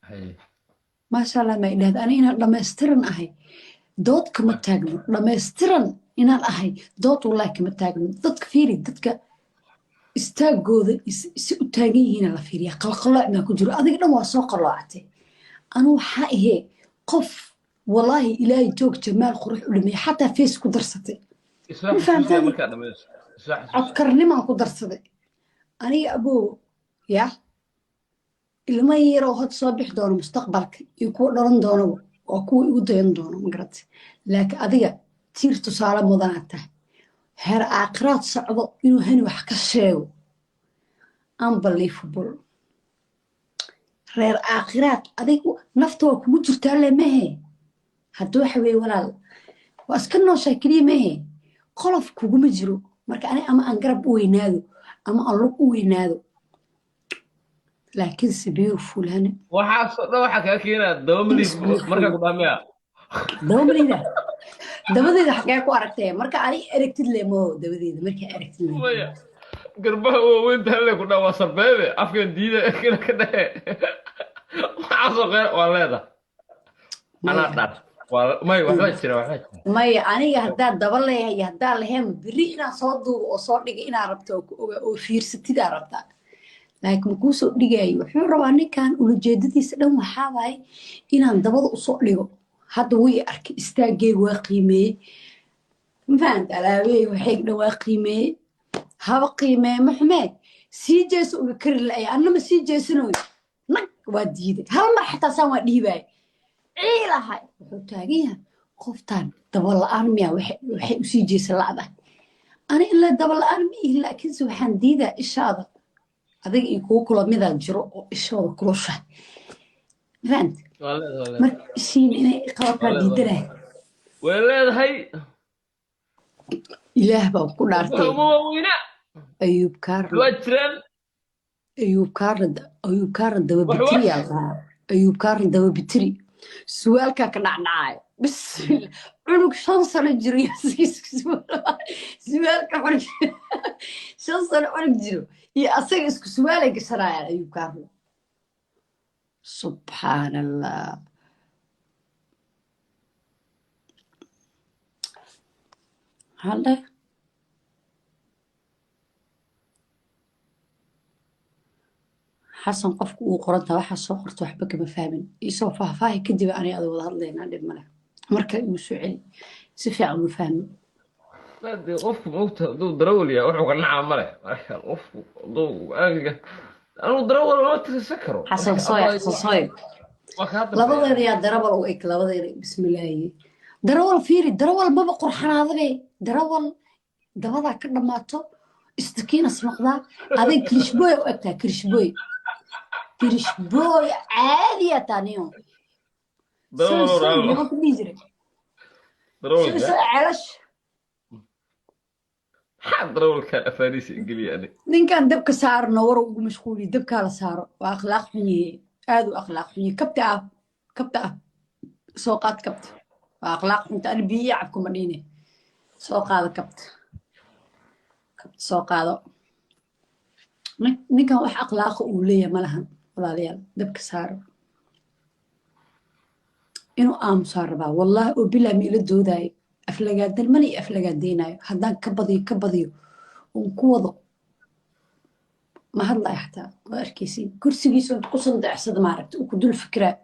Haye. Maasha Allah, ma idhahda ani inaan dhammaystiran ahay dood kama taagno. Dhammaystiran inaan ahay dood wallahi kama taagno. Dadka fiiri, dadka istaagooda si u taagan yihiina la fiiriyaa. Qalqalooc maa ku jiro? Adiga dhan waa soo qaloocatay. Anu waxaa ahee qof walaahi Ilaahay joog jamaal qurux u dhameeyey, xataa face ku darsatay. Isoo Ma xasuusiya fahamtay? Markaa dhamayso isoo xasuusi. Codkarnimaan ku darsaday aniga aboo ya ilmo yaroo hod soo bixi doono mustaqbalka iyo kuwa dhalan doonaba waa kuwa igu dayan doono, ma garatay? Laakiin adiga tiir tusaale mudanaad tahay. Heer aakhiraad socdo inuu Hani wax ka sheego, unbelievable. Reer aakhiraad, adig nafta waa kugu jirtaa le mahe. Hadda waxa weeye walaal, waa iska nooshaa keliya mahe, qolof kuguma jiro. Marka ani ama aan garab u weynaado ama aan lug u weynaado, laakiinse beautiful Hani. Waxaasoo dhan waxaa kaa keenaa daba maliid markaa ku dhaamaya. Daba malida, dabadeeda xagee ku aragtee? Marka ani aragtid le mo dabadeeda markaa aragtid le. Maya, garbaha waaweyn taale ku dhaa waa sarbeebe afkan diida kana ka dhehe. Waxaasoo kheyr waa leedahay anaa Maya. Dhar waa may, waxbaa jira, waxbaa jira. Maya, aniga haddaa daba leeyahay iyo haddaa lahayn, beri inaan soo duubo oo soo dhiga inaa rabto oo ku ogaa oo fiirsatidaa rabtaa, laakiin makuu soo dhigaayo. Wuxuu rabaa ninkan, ulajeedadiisa dhan waxaa waaye inaan dabada usoo dhigo. Hadda wii arkay, istaaggeega waa qiimeeyey, ma fahamta? Alaabaheyga waxayga dhan waa qiimeeyey. Haba qiimeeye, ma xumee, sii jeeso uga kari la'aya. Annama sii jeesanoy, nag waa diiday. Hal mar xataa saan waa dhiibaay, ciilahay. Wuxuu taagan yahay qoftaan daba la'aan miya? Waxay usii jeesa la'da. Ani ilaa daba la'aan ma ihi, laakiinse waxaan diidaa ishaada. Adiga iyo kuwo kula midaa jiro oo ishooda kulusha, ma fahamta? Waa leedahay, waa leedahay. Marka ishiin inay qabataa Waa leedahay. diidanahay. Way leedahay. Ilaah baan ku dhaartay. Uma waaweyna. Ayuub Kaarlo. Waa jiraan. Ayuub Kaarlo, Ayuub Kaarlo daba Wax bitiri aa lahaa. Ayuub Kaarlo daba bitiri, suwaalkaa ka dhacdhacaayo. Bismillah, cunug 5 sano jiro iyo suwaalka, cunug 5 sano cunug jiro iyo asaga isku suwaalay gashanayaan. Ayuub Kaarlo, subxaan Allah. Maxaa la dhahay? Xasan, qofku uu qorantaa waxaa soo qorta waxba kama fahmin. Isoo faahfaahi kadib ani ada wada hadlaynaa, dhib male. Marka igu soo celi, si fiican uma fahmin. Dee qofku maogta hadduu darawal yahay wuxuu ka nacaa male. Marka qofku hadduu aniga anuu darawal lama tirsan karo. Xasan Marka Sooy. abaa Xasan Sooy. Waa kaa dambeeya. Labadeeda yaa darawal u eg? Labadeeda, bismillaahi, darawal fiiri, darawal maba qurxanaadabe. Darawal dabadaa ka dhammaato, istakiinas noqdaa. Adig kirishbooy u egtaa, kirishbooy, kirishbooy caadiya taaniyo. Soy darawal soy raalo nimanka dhihi jiray soy. Darawalka Soy ceelash. Maxaa darawalka afaariisa ingeliya ani? Ninkan dabka saarno war ugu mashquuliye. Dabkaa la saaro, waa akhlaaq xun yahe, aad u akhlaaq xun yahe. Kabta ah, kabta ah soo qaad, kabta. Waa akhlaaq xunta. Ani biyo cab kuma dhiine, soo qaado kabta, kabta soo qaado. Ninkan wax akhlaaqa uu leeyahay ma lahan. Walaalayaal, dabka saaro. Inuu aamusaa rabaa. Wallaahi oo bilaa ma ila doodaayo, aflagaadan mana i aflagaadeynayo. Haddaan ka badiyo, ka badiyo oon ku wado, ma hadlayo xataa. Waa arkaysiin kursigiisa intu ku sandeecsada, maaragta, uu ku dul fikiraa.